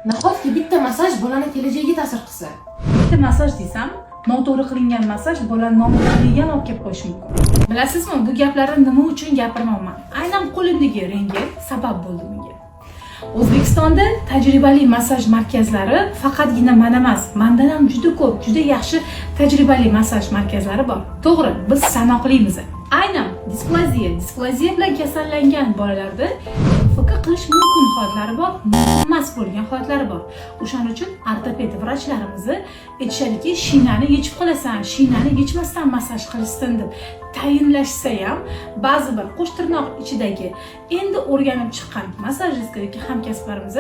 Nahotki bitta massaj bolani kelajagiga ta'sir qilsa? Bitta massaj desam, noto'g'ri qilingan massaj bolani noma'qulligiga ham olib kelib qo'yishi mumkin. Bilasizmi, bu gaplarni nima uchun gapirmoqman? Aynan qo'limdagi rentgen sabab bo'ldi bunga. O'zbekistonda tajribali massaj markazlari faqatgina man emas, mandan ham juda ko'p, juda yaxshi tajribali massaj markazlari bor. To'g'ri, biz sanoqlimiz. Aynan displaziya bilan kasallangan bolalarda ЛФК qilish mumkin holatlari bor, mumkin emas bo'lgan holatlari bor. O'shaning uchun ortoped vrachlarimizni aytishadiki, shinani yechib qilasan, shinani yechmasdan massaj qilishsin deb tayinlashsa ham, ba'zi bir qo'sh tirnoq ichidagi endi o'rganib chiqqan massajistka yoki hamkasblarimiz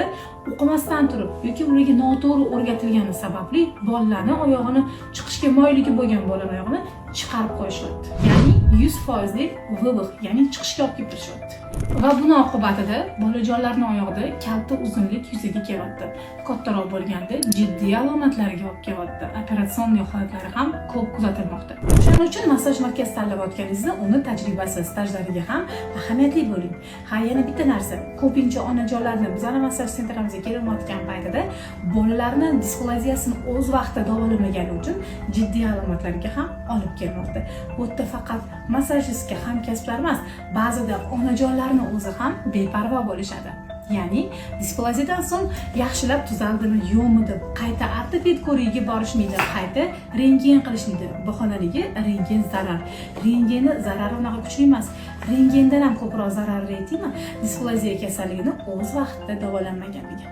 o'qimasdan turib yoki ularga noto'g'ri o'rgatilgani sababli bolalarni oyog'ini, chiqishga moyilligi bo'lgan bolani oyog'ini chiqarib qo'yishyapti. Ya'ni 100 foizlik вывих, ya'ni chiqishga olib kelib turishyapti. Va buni oqibatida bolajonlarni oyog'ida kalta uzunlik yuzaga kelyapti. Kattaroq bo'lganda jiddiy alomatlarga olib kelyapti. Операционный holatlari ham ko'p kuzatilmoqda. Shuning uchun massaj markazi tanlayotganingizda uni tajribasi, stajlariga ham ahamiyatli bo'ling. Ha, yana bitta narsa, ko'pincha onajonlarni bizani massaj центр imizga kelayotgan paytida bolalarni displaziyasini o'z vaqtida davolamagani uchun jiddiy alomatlarga ham olib kelmoqda. Bu yerda faqat massajistga hamkasblar emas, ba'zida onajonlarni o'zi ham beparvo bo'lishadi. Ya'ni displaziyadan so'ng yaxshilab tuzaldimi, yo'qmi deb qayta ortoped ko'rigiga borishmaydi, qayta rentgen qilishmaydi. Bahonaligi rentgen zarar. Rentgenni zarari unaqa kuchli emas. Rentgendan ham ko'proq zararli aytaymi, displaziya kasalligini o'z vaqtida davolanmaganligi.